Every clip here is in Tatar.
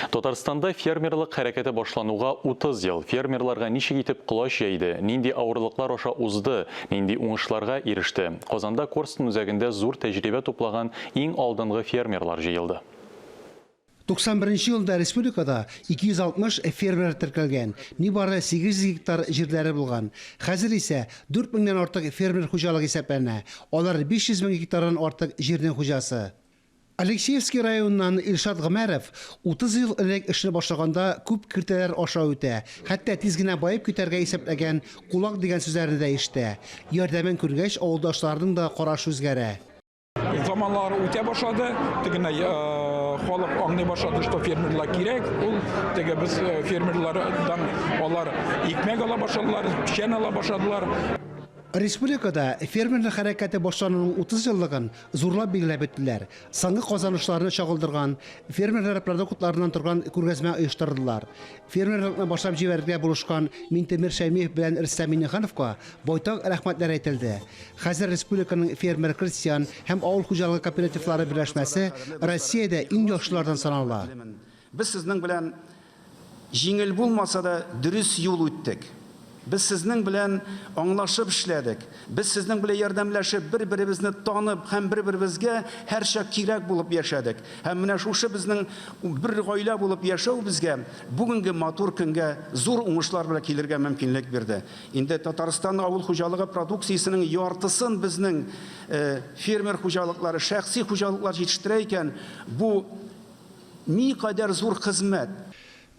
Татарстанда фермерлык хәрәкәте башлануга 30 ел. Фермерларга ничек итеп колач җәйде, нинди авырлыклар аша узды, нинди уңышларга иреште? Казанда Корстон үзәгендә зур тәҗрибә туплаган иң алдынгы фермерлар җыелды. 91 нче елда республикада 260 фермер теркәлгән, нибары 800 гектар җирләре булган. Хәзер исә 4 меңнән артык фермер хуҗалыгы исәпләнә, алар 500 мең гектардан артык җирнең хуҗасы. Алексеевский районыннан Илшат Гомәров 30 ел элек эшне башлаганда күп киртәләр аша үтә, хәтта тиз генә баеп китәргә исәпләгән кулак дигән сүзләрне дә ишетә. Ярдәмен күргәч, авылдашларының да карашы үзгәрә. Заманнар үтә башлады, тегене халык аңлый башлады, что фермерлар кирәк. Ул теге без фермерлардан алар икмәк ала башладылар, печән ала башладылар. Республикада фермерлык хәрәкәте башлануның 30 еллыгын зурлап билгеләп үттеләр. Соңгы казанышларны чагылдырган, фермерлар продуктларыннан торган күргәзмә оештырдылар. Фермерлыкны башлап җибәрергә булышкан Минтимер Шәймиев белән Рөстәм Миңнехановка байтак рәхмәтләр әйтелде. Хәзер республиканың фермер, крестьян һәм авыл хуҗалыгы кооперативлары берләшмәсе Россиядә иң яхшылардан санала. Без сезнең белән җиңел булмаса да, дөрес юл үттек. Без сезнең белән аңлашып эшләдек. Без сезнең белән ярдәмләшеп, бер-беребезне танып һәм бер-беребезгә һәрчак кирәк булып яшәдек. Һәм менә шушы безнең бер гаилә булып яшәү безгә бүгенге матур көнгә зур уңышлар белән килергә мөмкинлек бирде. Инде Татарстан авыл хуҗалыгы продукциясенең яртысын безнең фермер хуҗалыклары, шәхси хуҗалыклар җитештерә икән, бу Никадәр зур хезмәт!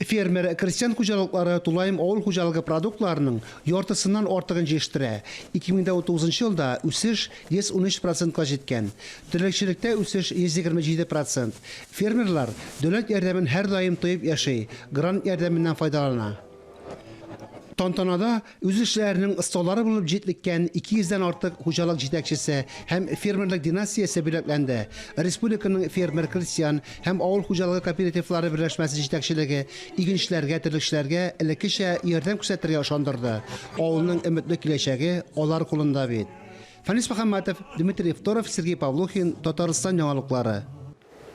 Фермер, крестьян хуҗалыклары тулаем авыл хуҗалыгы продуктларының яртысыннан артыгын җитештерә. 2019 елда үсеш 113 процентка җиткән. Терлекчелектә үсеш 127 процент. Фермерлар дәүләт ярдәмен һәрдаим тоеп яши, грант ярдәменнән файдалана. Тантанада үз эшләренең осталары булып җитлеккән 200 дән артык хуҗалык җитәкчесе һәм фермерлык династиясе бүләкләнде. Республиканың фермер, крестьян һәм авыл хуҗалыгы кооперативлары берләшмәсе җитәкчелеге игенчеләргә, терлекчеләргә элеккечә ярдәм күрсәтергә ышандырды. Авылның өметле киләчәге алар кулында бит. Фәнис Мөхәммәтов, Дмитрий Второв, Сергей Павлухин, Татарстан яңалыклары.